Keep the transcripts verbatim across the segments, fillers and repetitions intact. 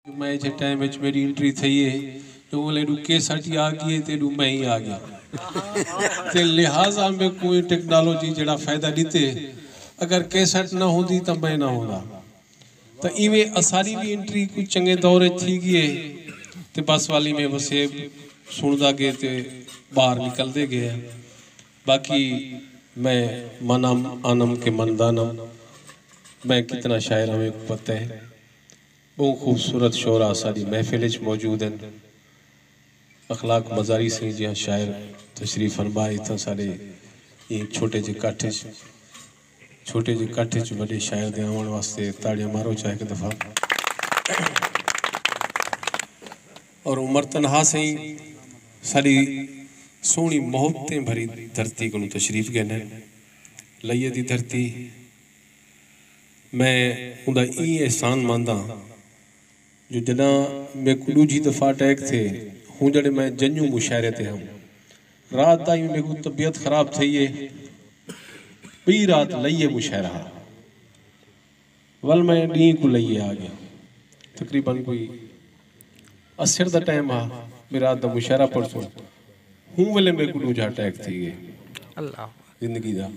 میں جے ٹائم وچ میری انٹری تھئی ہے، جو اوں ویلے ݙو کیسٹ ہی آ ڳئی ہے تے ݙو میں ہی آ ڳیا۔ تے لہٰذا میکوں ایں ٹیکنالوجی جیڑھا فائدہ ݙتے، اگر کیسٹ نہ ہوندی تاں میں نہ ہوندا۔ تاں ایویں اساݙی وی انٹری کوئی چنڳے دور اچ تھی ڳئی ہے۔ تے بس والی میں وسیب سݨدا ڳئے تے ٻاہر نکلدے ڳئے ہیں۔ باقی میں منم آنم کہ مندانم، میں کتنا شاعر ہاں میکوں پتہ ہے۔ ٻہوں خوبصورت شعراء ساݙی محفل اچ موجود ہن۔ اخلاق مزاری سئیں جیہاں شاعر تشریف فرما اتھاں ساݙے ایں چھوٹے جے کٹھ اچ، چھوٹے جے کٹھ اچ وݙے شاعر دے آوݨ واسطے تاڑیاں مارو چا ہک دفعہ۔ اور عمر تنہا سئیں ساݙی سوہݨی محبتیں بھری دھرتی کنوں تشریف گھن ہن۔ لئیے دی دھرتی، میں اوندا ایں احسان مند ہاں جو جݙاں میکوں ݙوجھی دفعہ اٹیک تھئے، ہوں جݙے میں جنجوں مشاعرے تے ہم، رات دا ہی میکوں طبیعت خراب تھئی ہے، ٻئی رات لئیے مشاعرہ ہا، ول میں ݙینہہ کوں لئیے آ ڳیا۔ تقریباً کوئی عصر دا ٹائم ہا، میں رات دا مشاعرہ پڑھسوں، ہوں ویلے میکوں ݙوجھا اٹیک تھی ڳئے۔ اللہ۔ زندگی دا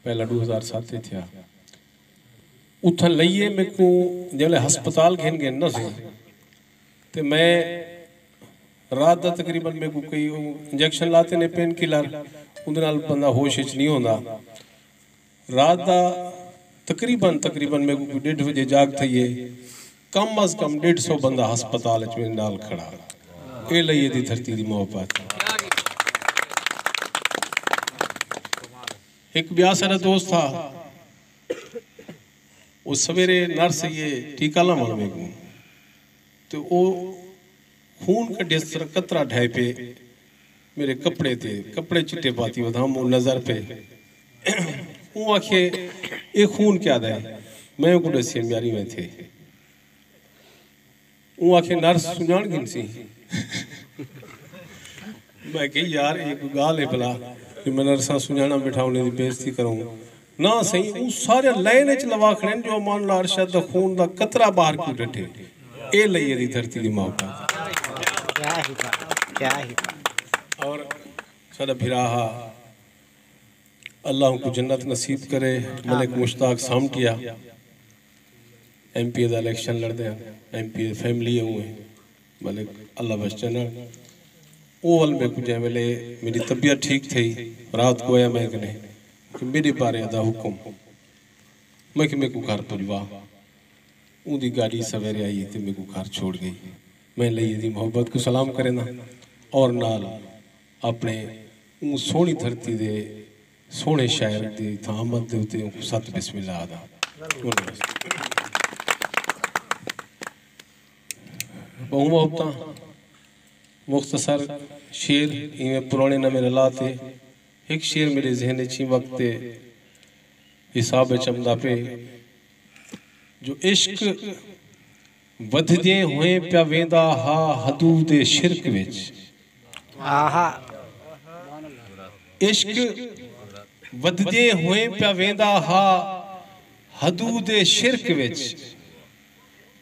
پہلا ݙو ہزار ست اچ تھیا۔ اتھاں لئیے میکوں جیلے ہسپتال گھن ڳن نا سئیں، تے میں رات دا تقریباً میکوں کئی انجیکشن لاتے نے، پین کلر، اوندے نال بندہ ہوش اچ نہیں ہوندا۔ رات دا تقریباً، تقریباً میکوں کوئی ݙیڈھ وڄے جاڳ تھئی ہے۔ کم از کم ݙیڈھ سو بندہ ہسپتال اچ میرے نال کھڑا۔ اے لئیے دی دھرتی دی محبت۔ ہک ٻیا ساݙا دوست ہا، او سویرے نرس ایہ ٹیکہ لاوݨ میکوں، تے او خون کڈھیس، قطرہ ڈھائے پئے میرے کپڑے تے، کپڑے چٹے پاتی ودھام، او نظر پئے۔ اوں آکھے، "اے خون کیا دا ہے؟" میں اونکوں ݙسیم، یار ایویں تھئے۔ اوں آکھے، "نرس سنڄاݨ گھنسی۔" میں کہی، "یار، اے کوئی ڳالھ ہے بھلا جو میں نرساں سنڄاݨاں ٻیٹھاں، انہیں دی بے عزتی کروں؟" نہ سئیں، اوں سارے لائن اچ لوا کھڑن جو امان اللہ ارشد دا خون دا قطرہ ٻاہر کیوں ڈٹھے۔ اے لئیے دی دھرتی دی محبت۔ کیا ہی بات، کیا ہی بات۔ اور ساݙا بھرا ہا، اللہ اونکوں جنت نصیب کرے۔ ملک مشتاق سامٹیا، ایم پی اے دا الیکشن لڑدے ہیں، ایم پی اے فیملی ہے اوں ہے، ملک اللہ بخش چنڑ۔ او ول میکوں جیں ویلے میری طبیعت ٹھیک تھئی، رات کوں آیا میں کنے کہ میرے بارے دا حکم، میں کہ میکوں گھر پجوا۔ اوندی گاݙی سویرے آئی تے میکوں گھر چھوڑ ڳئی۔ میں لئیے دی محبت کوں سلام کرینداں اور نال اپݨے اوں سوہݨی دھرتی دے سوہݨے شاعر دی اتھاں آمد دے اتے اونکوں ست بسم اللہ آہداں۔ ٻہوں محبتاں۔ مختصر شعر ایویں پراݨے نویں رلا تے، ہک شعر میݙے ذہن اچ ایں وقت تے حساب اچ امدا پئے جو عشق ودھدیں ہوئیں پیا ویندا ہا حدود شرک وچ۔ آہا۔ عشق ودھدیں ہوئیں پیا ویندا ہا حدود شرک وچ۔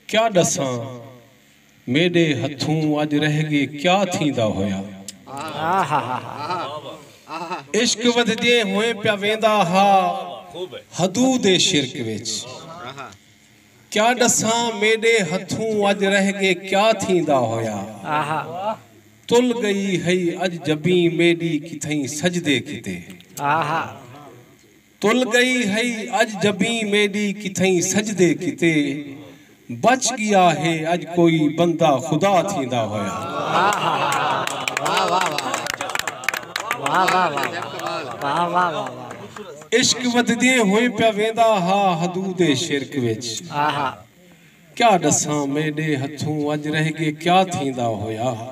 کیا ݙساں میݙے ہتھوں اڄ رہ ڳئے کیا تھیندا ہویا۔ آہا۔ عشق ودھدیں ہوئیں پیا ویندا ہا حدود شرک وچ۔ کیا ݙساں میݙے ہتھوں اڄ رہ ڳئے کیا تھیندا ہویا۔ آہا۔ تل ڳئی ہئی اڄ جبیں میݙی کتھئیں سجدے کیتے۔ آہا۔ تل ڳئی ہئی اڄ جبیں میݙی کتھئیں سجدے کیتے۔ بچ ڳیا ہے اڄ کوئی بندہ خدا تھیندا ہویا۔ آہا۔ واہ، واہ، واہ۔ واہ، واہ، واہ، واہ۔ واہ، واہ، واہ، واہ۔ عشق ودھدیں ہوئیں پیا ویندا ہا حدود شرک وچ۔ آہا۔ کیا ݙساں میݙے ہتھوں اڄ رہ ڳئے کیا تھیندا ہویا۔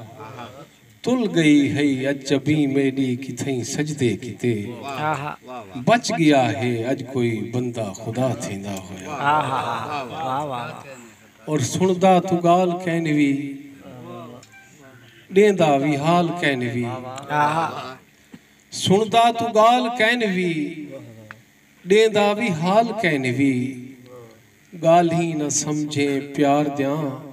تل ڳئی ہئی اڄ جبیں میݙی کتھئیں سجدے کیتے۔ آہا۔ بچ ڳیا ہے اڄ کوئی بندہ خدا تھیندا ہویا۔ آہا۔ واہ، واہ، واہ۔ اور سݨدا توں ڳالھ کائنی وی، ݙیندا وی حال کائنی وی۔ آہا۔ سݨدا توں ڳالھ کائنی وی، ݙیندا وی حال کائنی وی۔ ڳالھیں نہ سمجھیں پیار دیاں،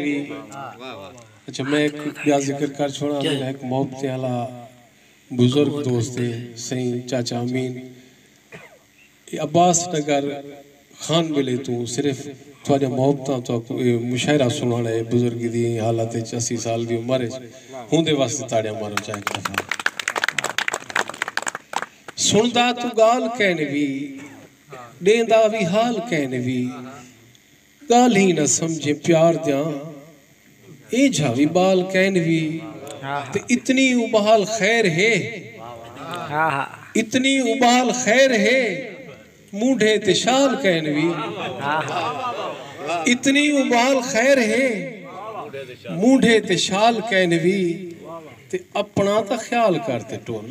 وی۔ اچھا، میں ہک ٻیا ذکر کر چھوڑاں، میرا ہک محبتیں آلا بزرگ دوست ہے سئیں چاچا امین۔ اے عباس نگر خان ویلے توں صرف تہاݙیاں محبتاں تہاکوں اے مشاعرہ سݨاوݨا ہے، بزرگ دی ایں حالت اچ، اسی سال دی عمر اچ، ہوندے واسطے تاڑیاں مارو چا ہک دفعہ۔ سݨدا توں ڳالھ کائنی وی، ݙیندا وی حال کائنی وی، ڳالھیں نہ سمجھیں پیار دیاں، ایجھا وی ٻال کائنی وی۔ تے اتنی اٻال خیر ہے، اتنی اٻال خیر ہے، مونڈھے تے شال کائنی وی۔ اتنی اٻال خیر ہے، مونڈھے تے شال کائنی وی۔ تے اپݨا تاں خیال کر تے ٹر،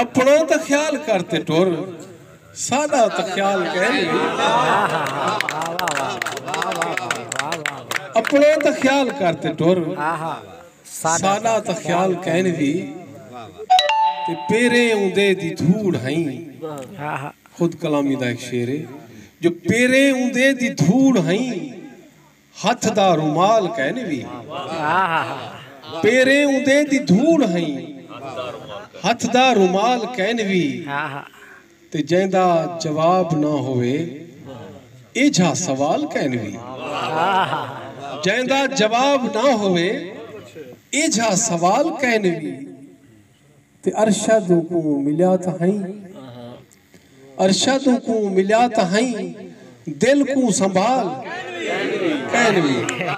اپݨا تاں خیال کر تے ٹر، ساݙا تاں خیال کائنی وی۔ اپݨا تاں خیال کر تے ٹر، ساݙا تاں خیال کائنی وی۔ تے پیریں اوندے دی دھوڑ ہئیں، خود کلامی دا ہک شعر ہے جو پیریں اوندے دی دھوڑ ہئیں، ہتھ دا رومال کائنی وی۔ پیریں اوندے دی دھوڑ ہئیں، ہتھ دا رومال کائنی وی۔ تے جیندا جواب نہ ہووے، ایجھا سوال کائنی وی۔ جیندا جواب نہ ہووے، ایجھا سوال کائنی وی۔ تے ارشد کوں ملیا تاں ہئیں، ارشد کوں ملیا تاں ہئیں، دل کوں سنبھال کائنی وی۔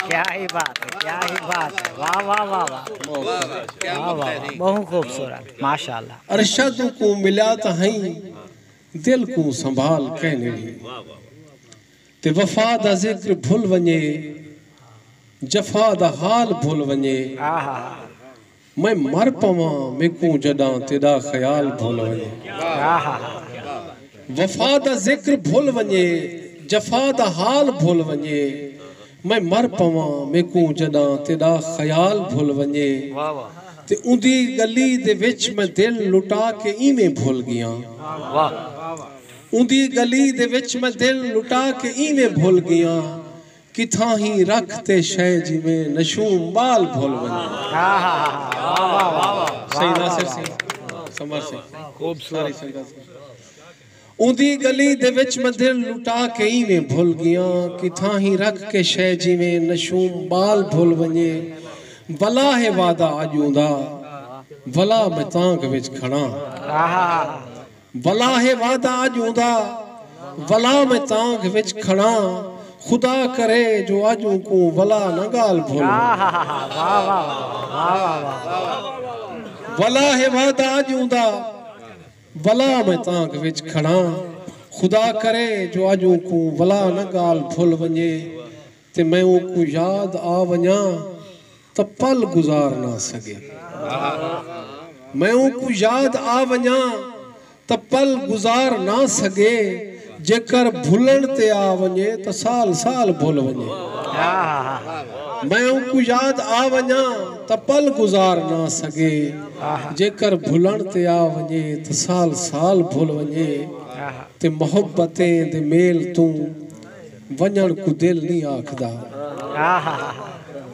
کیا ہی بات ہے، کیا ہی بات ہے، واہ، واہ، واہ، واہ۔ واہ، واہ، واہ۔ بہت خوبصورت، ماشاءاللہ۔ ارشد کوں ملیا تاں ہئیں، دل کوں سنبھال کائنی وی۔ تے وفا دا ذکر بھل ونڄے، جفا دا حال بھل ونڄے۔ میں مر پواں میکوں جݙاں تیݙا خیال بھل ونڄے۔ وفا دا ذکر بھل ونڄے، جفا دا حال بھل ونڄے۔ میں مر پواں میکوں جݙاں تیݙا خیال بھل ونڄے۔ تے اوندی ڳلی دے وچ میں دل لٹا کے ایویں بھل ڳیاں۔ اوندی ڳلی دے وچ میں دل لٹا کے ایویں بھل ڳیاں، کتھاہیں رکھ تے شئے جیویں نشوم ٻال بھل ونڄے۔ سئیں ناصر سئیں، سمر سئیں، ساری سنگت۔ اوندی ڳلی دے وچ میں دل لٹا کے ایویں بھل ڳیاں، کتھاہیں رکھ کے شئے جیویں نشوم ٻال بھل ونڄے۔ ولا ہے وعدہ اڄ اوندا، ولا میں تانگھ وچ کھڑاں۔ ولا ہے وعدہ اڄ اوندا، ولا میں تانگھ وچ کھڑاں۔ خدا کرے جو اڄ اونکوں ولا نہ ڳال بھل ونڄے۔ ولا ہے وعدہ اڄ اوندا، ولا میں تانگھ وچ کھڑاں۔ خدا کرے جو اڄ اونکوں ولا نہ ڳال بھل ونڄے۔ تے میں اونکوں یاد آ ونڄاں تاں پل گزار نہ سڳے۔ میں اونکوں یاد آ ونڄاں تاں پل گزار نہ سڳے۔ جیکر بھلݨ تے آ ونڄے تاں سال سال بھل ونڄے۔ میں اونکوں یاد آ ونڄاں تاں پل گزار نہ سڳے۔ جیکر بھلݨ تے آ ونڄے تاں سال سال بھل ونڄے۔ تے محبتیں دے میل توں ونڄݨ کوں دل نی آکھدا۔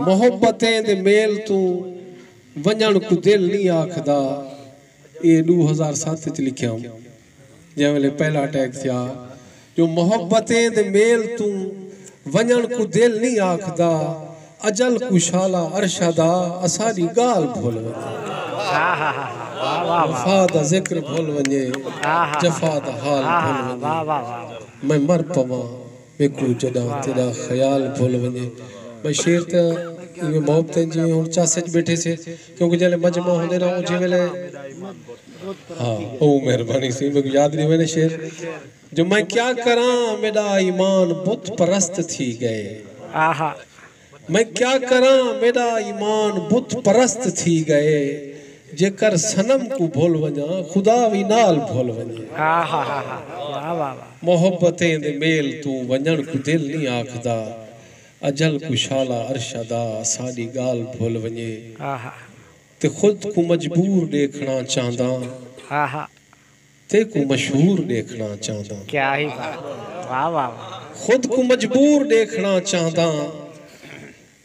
محبتیں دے میل توں ونڄݨ کوں دل نی آکھدا۔ اے ݙو ہزار ست اچ لکھیاں، جیں ویلے پہلا اٹیک تھیا، جو محبتیں دے میل توں ونڄݨ کوں دل نی آکھدا۔ اجل کوں شالا ارشدا اساݙی ڳالھ بھل ونڄے۔ وفا دا ذکر بھل ونڄے، جفا دا حال بھل ونڄے۔ میں مر پواں میکوں جݙاں تیݙا خیال بھل ونڄے۔ میں شعر تے ایویں محبتیں جیویں ہݨ چس اچ ٻیٹھے سے، کیونکہ جیلے مجمع ہوندے نا، اوں جیں ویلے، ہاں، او مہربانی سئیں، میکوں یاد نہیں ویندے شعر۔ جو میں کیا کراں، میݙا ایمان بت پرست تھی ڳئے۔ میں کیا کراں، میݙا ایمان بت پرست تھی ڳئے۔ جیکر صنم کوں بھل ونڄاں، خدا وی نال بھل ونڄے۔ محبتیں دے میل توں ونڄݨ کوں دل نی آکھدا۔ اجل کوں شالا ارشدا اساݙی ڳالھ بھل ونڄے۔ تے خود کوں مجبور ݙیکھݨا چاہنداں۔ ہا ہا۔ تیکوں مشہور ݙیکھݨا چاہنداں۔ کیا ہی بات۔ واہ واہ واہ۔ خود کوں مجبور ݙیکھݨا چاہنداں۔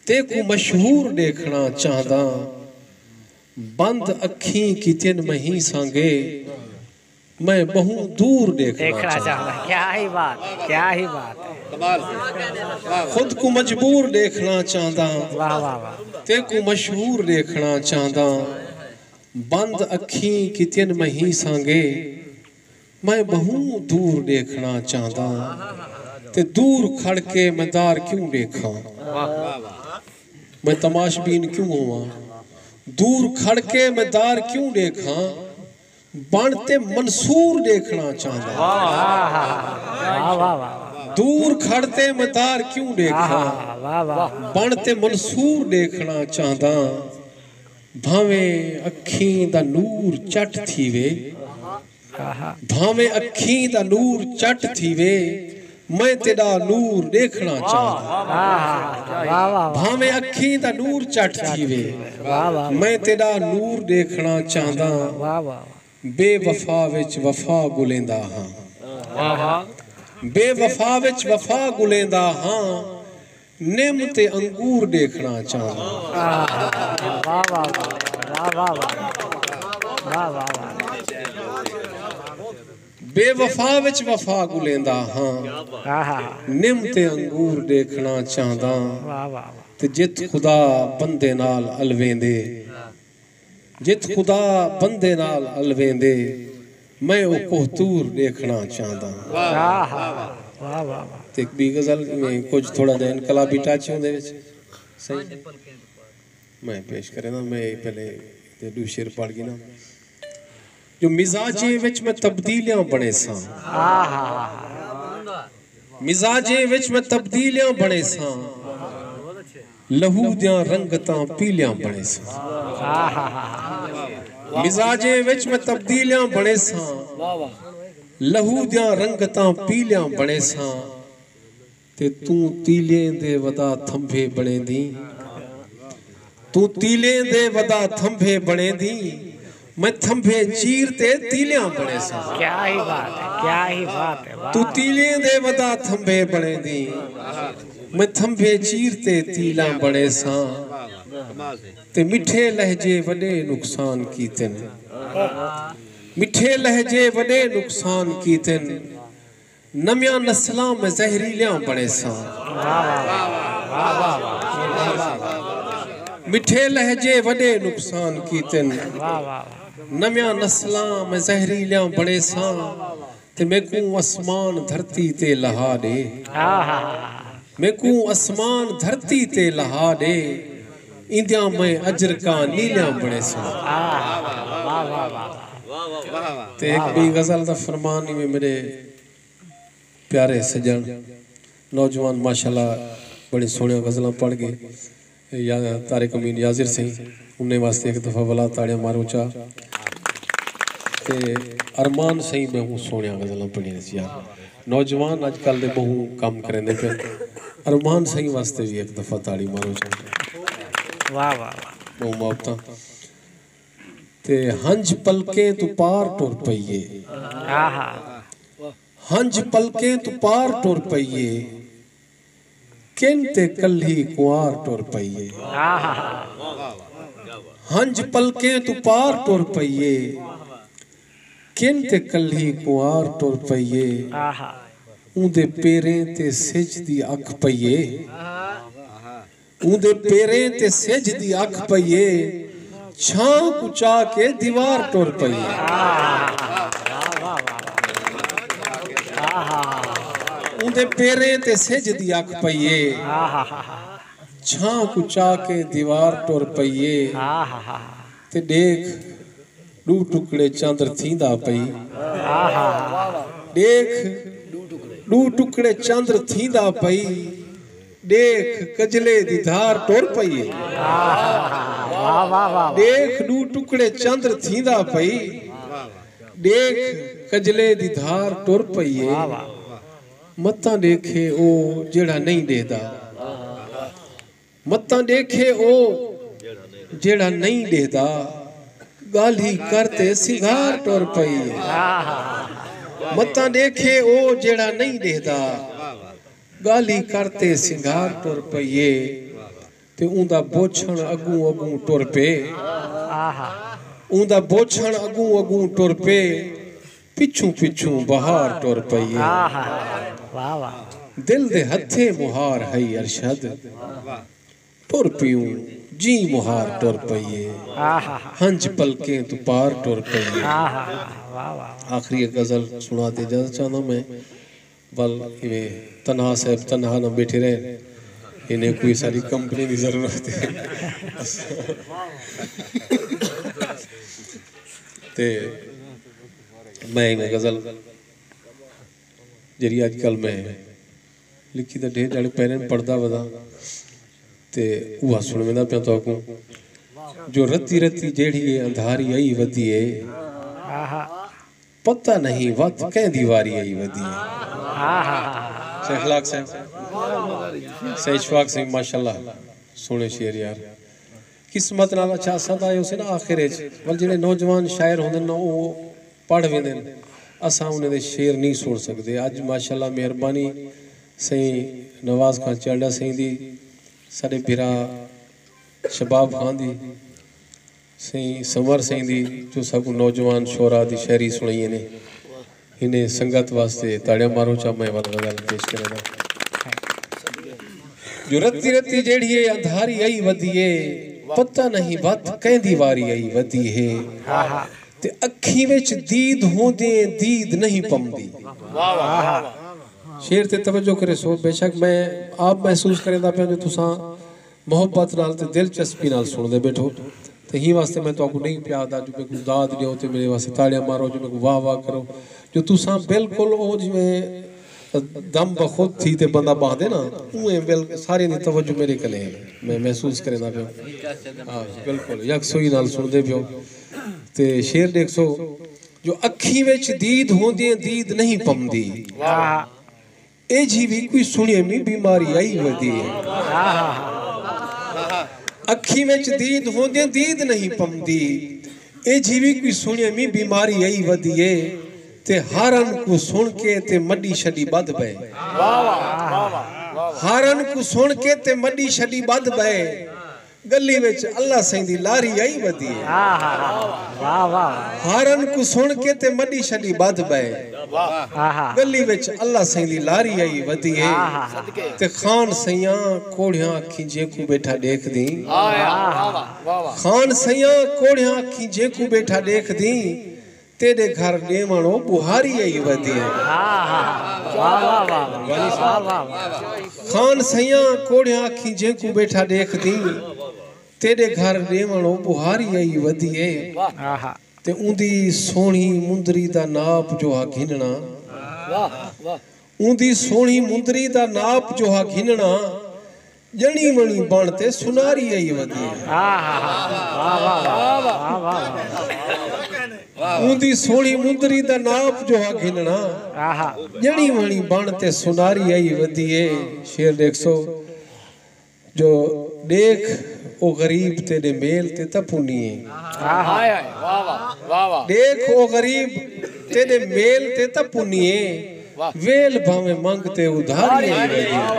تیکوں مشہور ݙیکھݨا چاہنداں۔ بند اکھیں کیتن مہیں سانگے۔ میں ٻہوں دور ݙیکھݨا دیکھنا چاہنداں۔ چاہتا۔ کیا ہی بات ہے۔ کیا ہی بات ہے۔ خود کوں مجبور ݙیکھݨا چاہنداں۔ واہ واہ واہ۔ تیکوں مشہور ݙیکھݨا چاہنداں۔ بند اکھیں کیتن مہیں سانگے۔ میں ٻہوں دور ݙیکھݨا چاہنداں۔ تے دور کھڑ کے میں دار کیوں ݙیکھاں؟ میں تماش بین کیوں ہوواں؟ دور کھڑ کے میں دار کیوں ݙیکھاں؟ بݨ تے منصور ݙیکھݨا چاہنداں۔ واہ واہ واہ۔ دور کھڑ تے میں دار کیوں ݙیکھاں؟ واہ واہ۔ بݨ تے منصور ݙیکھݨا چاہنداں۔ بھانویں اکھیں دا نور چٹ تھیوے۔ بھانویں اکھیں دا نور چٹ تھیوے۔ میں تیݙا نور ݙیکھݨا چاہنداں۔ واہ واہ واہ۔ بھانویں اکھیں دا نور چٹ تھیوے۔ واہ واہ۔ میں تیݙا نور ݙیکھݨا چاہنداں۔ واہ واہ۔ بے وفا وچ وفا ڳولیندا ہاں۔ بے وفا وچ وفا ڳولیندا ہاں۔ نم تے انگور ݙیکھݨا چاہنداں۔ واہ واہ واہ۔ واہ واہ واہ۔ واہ واہ واہ۔ بے وفا وچ وفا ڳولیندا ہاں۔ ہا ہا۔ نم تے انگور ݙیکھݨا چاہنداں۔ واہ واہ واہ۔ تے جت خدا بندے نال الویندے۔ جت خدا بندے نال الویندے۔ میں او کوہ طور ݙیکھݨا چاہنداں۔ واہ واہ واہ۔ واہ واہ واہ۔ تے ہک ٻی غزل میں کجھ تھوڑا جہا انقلابی ٹچ ہوندے وچ۔ صحیح۔ میں پیش کریندا، میں پہلے تے ݙو شعر پڑھ گھناں۔ جو مزاجیں وچ میں تبدیلیاں بݨیساں۔ مزاجیں وچ میں تبدیلیاں بݨیساں۔ لہو دیاں رنگتاں پیلیاں بݨیساں۔ مزاجیں وچ میں تبدیلیاں بݨیساں۔ لہو دیاں رنگتاں پیلیاں بݨیساں۔ تے توں تیلیں دے ودا تھمبھے بݨیندیں۔ توں تیلیں دے ودا تھمبھے بݨیندیں۔ میں تھمبھے چیر تے تیلیاں بݨیساں۔ کیا ہی بات ہے۔ کیا ہی بات ہے۔ واہ۔ توں تیلیں دے ودا تھمبھے بݨیندیں۔ میں تھمبھے چیر تے تیلاں بݨیساں۔ تے مٹھے لہجے وݙے نقصان کیتن۔ مٹھے لہجے وݙے نقصان کیتن۔ نویاں نسلاں میں زہریلیاں بݨیساں۔ مٹھے لہجے وݙے نقصان کیتن۔ نویاں نسلاں میں زہریلیاں بݨیساں۔ تے میکوں اسمان دھرتی تے لہا ݙے۔ میکوں اسمان دھرتی تے لہا ݙے۔ ایندیاں میں اجرکاں نیلیاں بݨیساں۔ تے ہک ٻئی غزل دا فرمان ایویں میݙے پیارے سڄݨ نوجوان ماشاءاللہ بڑی سوہݨیاں غزلاں پڑھ ڳئے۔ یا طارق امین یازر سئیں، انہیں واسطے ہک دفعہ ولا تاڑیاں مارو چا۔ تے ارمان سئیں ٻہوں سوہݨیاں غزلاں پڑھیاں سی یار۔ نوجوان اڄ کل دے ٻہوں کم کریندے پئے۔ ارمان سئیں واسطے وی ہک دفعہ تاڑی مارو چا۔ واہ واہ واہ۔ ٻہوں محبتاں۔ تے ہنج پلکیں توں پار ٹر پئیے۔ آہا۔ ہنج پلکیں توں پار ٹر پئیے۔ کن تے کلھی کنوار ٹر پئیے۔ آہا۔ ہنج پلکیں توں پار ٹر پئیے۔ کن تے کلھی کنوار ٹر پئیے۔ آہا۔ اوندے پیریں تے سجھ دی اکھ پئیے۔ اوندے پیریں تے سجھ دی اکھ پئیے۔ چھاں کوں چا کے دیوار ٹر پئیے۔ اوندے پیریں تے سجھ دی اکھ پئیے۔ چھاں کوں چا کے دیوار ٹر پئیے۔ تے ݙیکھ ݙو ٹکڑے چندر تھیندا پئی۔ ݙیکھ ݙو ٹکڑے چندر تھیندا پئی۔ ݙیکھ کجلے دی دھار ٹر پئی اے۔ ݙیکھ ݙو ٹکڑے چندر تھیندا پئی۔ ݙیکھ کجلے دی دھار ٹر پئی اے۔ متاں ݙیکھے او جیڑھا نئیں ݙیہدا۔ متاں ݙیکھے او جیڑھا نئیں ݙیہدا، ڳالھی کر تے سنگھار ٹر پئی اے۔ متاں ݙیکھے او جیڑھا نئیں ݙیہدا، ڳالھی کر تے سنگھار ٹر پئی اے۔ تے اوندا بوچھݨ اڳوں اڳوں ٹر پئے۔ اوندا بوچھݨ اڳوں اڳوں ٹر پئے، پچھوں پچھوں بہار ٹر پئی اے۔ واہ واہ۔ دل دے ہتھے مہار ہئی ارشد، ٹر پیوں جیں مہار ٹر پئی اے۔ ہنج پلکیں توں پار ٹر پئی اے۔ آخری ہک غزل سݨا تے اجازت چاہنداں میں۔ ول ایویں تنہا صاحب تنہا نہ بیٹھے رہن، انہیں کوئی ساری کمپنی دی ضرورت ہے۔ تے میں ایویں غزل جڑی اج کل میں لکھی تے ڈھیر جاڑے پیرن پڑھدا ودا تے اوہا سنویندا پیاں تہاکوں جو رتی رتی جیڑھی اے اندھاری آئی ودی اے۔ پتہ نہیں وت کیندی واری آئی ودی ہے۔ شیخ اخلاق صاحب، سید اشفاق سنگھ، ماشاءاللہ سوہݨے شعر یار۔ قسمت نال اچھا اساں تاں آئے ہوسے نا آخر اچ، ول جیڑھے نوجوان شاعر ہوندن نا او پڑھ ویندن، اساں انہاں دے شعر نہیں سݨ سڳدے۔ اڄ ماشاءاللہ مہربانی سئیں نواز خان چانڈا سئیں دی، ساݙے بھرا شباب خان دی، سئیں سنور سئیں دی جو ساکوں نوجوان شعراء دی شاعری سݨائی نے۔ انہیں سنگت واسطے تاڑیاں مارو چا میں ول غزل پیش کریندا۔ جو رتی رتی جیڑھی اے اندھاری آئی ودی اے، پتہ نہیں وت کیندی واری آئی ودی ہے۔ تے اکھیں وچ دید ہوندیں دید نہیں پمدی۔ شعر تے توجہ کرے سو، بے شک میں آپ محسوس کریندا پیاں جو تساں محبت نال تے دلچسپی نال سݨدے ٻیٹھو۔ تے ہیں واسطے میں تہاکوں نہیں پیا آہدا جو میکوں داد ݙیو تے میݙے واسطے تاڑیاں مارو، جو میکوں واہ واہ کرو، جو تساں بالکل او جیویں دم بخود تھی تے بندہ ٻاہدے نا، اونویں بل ساریں دی توجہ میݙے کنے ہے۔ میں محسوس کریندا پیاں۔ ہاں، بالکل یکسوئی نال سݨدے پیو۔ تے شعر ݙیکھسو جو اکھیں وچ دید ہوندیں دید نہیں پمدی۔ ایجھی وی کوئی سݨیمی بیماری آئی ودی ہے۔ اکھیں وچ دید ہوندیں دید نہیں پمدی، ایجھی وی کوئی سݨیمی بیماری آئی ودی ہے۔ تے ہارن کوں سݨ کے تے مݙی شݙی ٻدھ ٻئے۔ ہارن کوں سݨ کے تے مݙی شݙی ٻدھ ٻئے۔ ڳلی وچ اللہ سئیں دی لاری آئی ودی ہے۔ ہارن کوں سݨ کے تے مݙی شݙی ٻدھ ٻئے۔ ڳلی وچ اللہ سئیں دی لاری آئی ودی ہے۔ تے خان سئیاں کوڑھیاں اکھیں جینکوں ٻیٹھا ݙیکھدیں۔ خان سئیاں کوڑھیاں اکھیں جینکوں ٻیٹھا ݙیکھدیں۔ تیݙے گھر ݙیوݨ او ٻوہاری آئی ودی ہے۔ خان سئیاں کوڑھیاں اکھیں جینکوں ٻیٹھا ݙیکھدیں۔ تیݙے گھر ݙیوݨ او ٻوہاری آئی ودی ہے۔ تے اوندی سوہݨی مندری دا ناپ جو ہا گھنݨا۔ اوندی سوہݨی مندری دا ناپ جو ہا گھنݨا، ڄݨی وݨی بݨ تے سناری آئی ودی ہے۔ اوندی سوہݨی مندری دا ناپ جو ہا گھنݨا، ڄݨی وݨی بݨ تے سناری آئی ودی ہے۔ شعر ݙیکھسو۔ جو ݙیکھ او غریب تیݙے میل تے تاں پنی ہے۔ ݙیکھ او غریب تیݙے میل تے تاں پنی ہے۔ ویل بھانویں منگ تے ادھاری آئی ودی ہے۔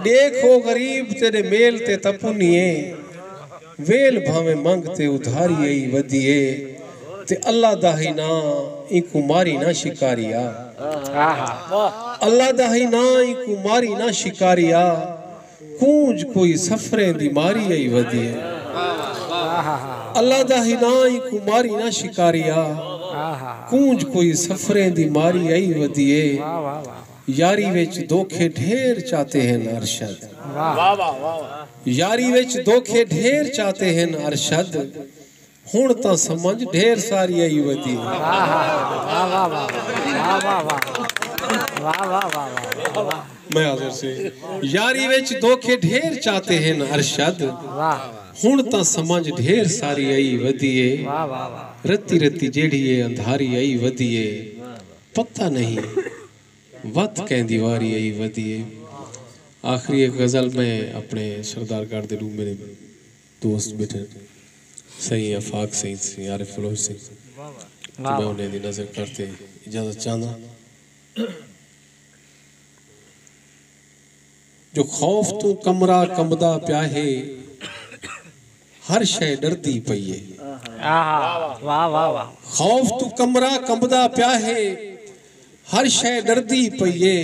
ݙیکھ او غریب تیݙے میل تے تاں پنی ہے۔ ویل بھانویں منگ تے ادھاری آئی ودی ہے۔ تے اللہ دا ہی ناں اینکوں ماری نہ شکاریا۔ اللہ دا ہی ناں اینکوں ماری نہ شکاریا۔ کونج کوئی سفریں دی ماری آئی ودی ہے۔ اللہ دا ہی ناں اینکوں ماری نہ شکاریا۔ کونج کوئی سفریں دی ماری آئی ودی ہے۔ یاری وچ دھوکے ڈھیر چاتے ہن ارشد۔ یاری وچ دھوکے ڈھیر چاتے ہن ارشد۔ ہݨ تاں سمجھ ڈھیر ساری آئی ودی۔ میں حاضر سے۔ یاری وچ دھوکے ڈھیر چاتے ہن ارشد۔ ہݨ تاں سمجھ ڈھیر ساری آئی ودی ہے۔ رتی رتی جیڑھی ہے اندھاری آئی ودی ہے۔ پتہ نہیں وت کیندی واری آئی ودی ہے۔ آخری ایک غزل میں اپنے سردار گڑھ دے ݙو میرے دوست بیٹھے، سئیں آفاق سئیں، سئیں عارف بلوچ سئیں، تے میں انہیں دی نظر کر تے اجازت چاہنداں۔ جو خوف توں کمرہ کمبدا پیا ہے، ہر شے ݙردی پئی ہے۔ آہا، واہ، واہ، واہ۔ خوف توں کمرہ کمبدا پیا ہے، ہر شے ݙردی پئی ہے۔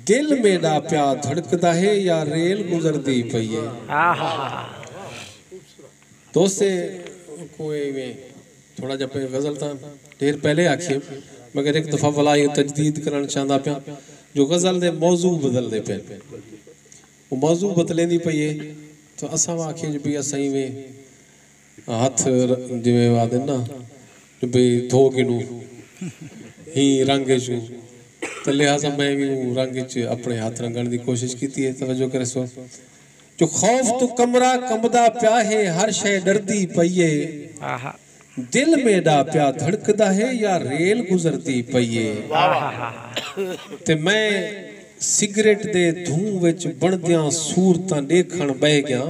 دل میݙا پیا دھڑکدا ہے یا ریل گزردی پئی ہے۔ آہا۔ دوستیں، کوئی میں تھوڑا جہا پہ غزل تاں ڈھیر پہلے آکھیے، مگر ایک دفعہ ولا یہ تجدید کرݨ چاہندا پیاں جو غزل دے موضوع بدلدے پئے۔ وہ موضوع بدلیندی پئی ہے، تو اساں آکھیے جو بھی اساں ایویں ہتھ ر-، جیویں آہدن نا، جو بھئی دھو گھنوں ہی رنگ وچوں، تے لہذا میں وی اوں رنگ وچ اپݨے ہتھ رنگݨ دی کوشش کیتی ہے۔ توجہ کریسو۔ جو خوف توں کمرہ کمبدا پیا ہے، ہر شے ݙردی پئی ہے۔ آہا۔ دل میݙا پیا دھڑکدا ہے یا ریل گزردی پئی ہے۔ آہا۔ تے میں سگریٹ دے دھوں وچ بݨدیاں صورتاں ݙیکھݨ ٻہہ ڳیاں۔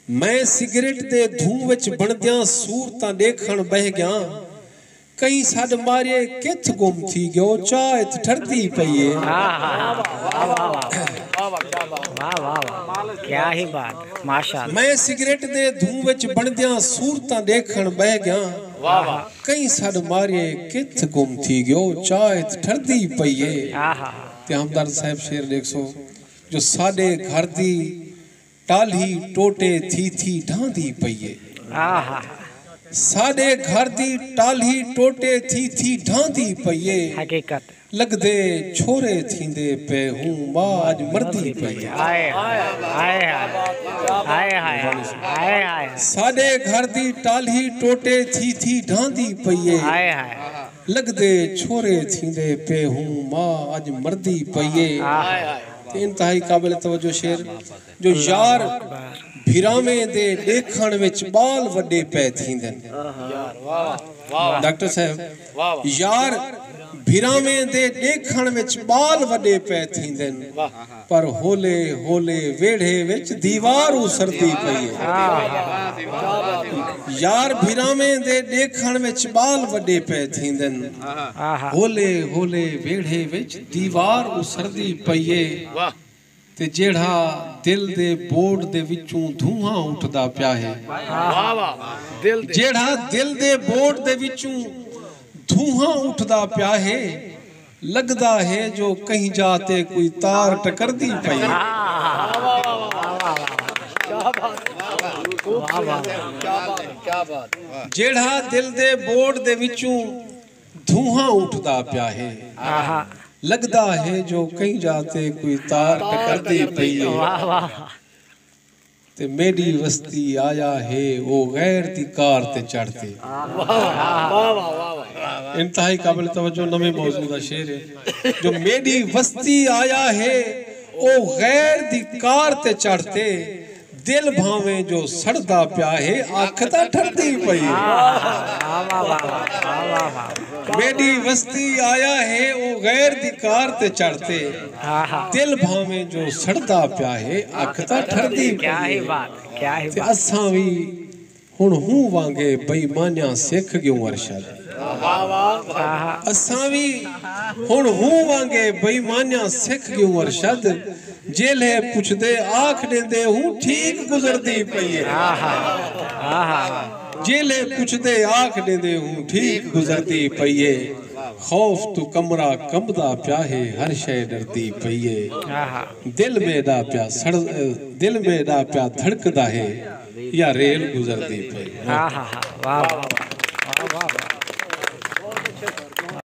میں سگریٹ دے دھوں وچ بݨدیاں صورتاں ݙیکھݨ ٻہہ ڳیاں۔ کہیں سݙ ماریے کتھ گم تھی ڳیو، چاہ اتھ ٹھردی پئی ہے۔ واہ، واہ، واہ۔ واہ، واہ، واہ۔ کیا ہی بات، ماشاءاللہ۔ میں سگریٹ دے دھوں وچ بݨدیاں صورتاں ݙیکھݨ ٻہہ ڳیاں۔ واہ، واہ۔ کہیں سݙ ماریے کتھ گم تھی ڳیو، چاہ اتھ ٹھردی پئی ہے۔ آہا۔ تے ہمدرد صاحب شعر ݙیکھسو جو ساݙے گھر دی ٹالھی ٹوٹے تھی تھی ڈھاندی پئی ہے۔ آہا۔ ساݙے گھر دی ٹالھی ٹوٹے تھی تھی ڈھاندی پئی ہے۔ حقیقت۔ لڳدے چھورے تھیندے پئے ہوں، ماء اڄ مردی پئی ہے۔ ہائے، ہائے، ہائے، ہائے، ہائے، ہائے، ہائے۔ ساݙے گھر دی ٹالھی ٹوٹے تھی تھی ڈھاندی پئی ہے۔ ہائے، ہائے۔ لڳدے چھورے تھیندے پئے ہوں، ماء اڄ مردی پئی ہے۔ آہا۔ تے انتہائی قابل توجہ شعر۔ جو یار بھراویں دے ݙیکھݨ وچ ٻال وݙے پئے تھیندن۔ واہ، واہ، واہ۔ ڈاکٹر صاحب، واہ، واہ۔ یار بھراویں دے ݙیکھݨ وچ ٻال وݙے پئے تھیندن، واہ۔ پر ہولے ہولے ویڑھے وچ دیوار اسردی پئی ہے۔ آہا۔ یار بھراویں دے ݙیکھݨ وچ ٻال وݙے پئے تھیندن، آہا۔ ہولے ہولے ویڑھے وچ دیوار اسردی پئی ہے۔ واہ۔ تے جیڑھا دل دے بورڈ دے وچوں دھواں اٹھدا پیا ہے۔ واہ، واہ، واہ۔ دل دے۔ جیڑھا دل دے بورڈ دے وچوں دھواں اٹھدا پیا ہے، لڳدا ہے جو کہیں جا تے کوئی تار ٹکردی پئی ہے۔ واہ، واہ، واہ۔ کیا بات ہے۔ کیا بات ہے۔ کیا بات ہے۔ جیڑھا دل دے بورڈ دے وچوں دھواں اٹھدا پیا ہے۔ آہا۔ لڳدا ہے جو کہیں جا تے کوئی تار ٹکردی پئی ہے۔ واہ، واہ۔ تے میݙی وستی آیا ہے او غیر دی کار تے چڑھ تے۔ واہ، واہ، واہ، واہ، واہ۔ انتہائی قابل توجہ نویں موضوع دا شعر ہے جو میݙی وستی آیا ہے او غیر دی کار تے چڑھ تے۔ دل بھاویں جو سڑدا پیا ہے، اکھ تاں ٹھردی پئی ہے۔ واہ، واہ، واہ، واہ، واہ، واہ۔ میݙی وستی آیا ہے، او غیر دی کار تے چڑھ تے۔ آہا۔ دل بھاویں جو سڑدا پیا ہے، اکھ تاں ٹھردی پئی ہے۔ کیا ہی بات، کیا ہی تے بات۔ اساں وی ہݨ ہوں وانگے بے ایمانیاں سکھ ڳیوں ارشد۔ واہ، واہ، واہ۔ آہا۔ اساں وی ہݨ ہوں وانگے بے ایمانیاں سکھ ڳیوں ارشد۔ جیلھے پچھدے آکھ ݙیندے ہوں ٹھیک گزردی پئی ہے۔ آہا، آہا۔ جیلھے پچھدے آکھ ݙیندے ہوں ٹھیک گزردی پئی ہے۔ خوف توں کمرہ کمبدا پیا ہے، ہر شے ݙردی پئی ہے۔ آہا۔ دل میݙا پیا سڑ-، دل میݙا پیا دھڑکدا ہے یا ریل گزردی پئی ہے۔ آہا، واہ، واہ، واہ۔ واہ، واہ، واہ۔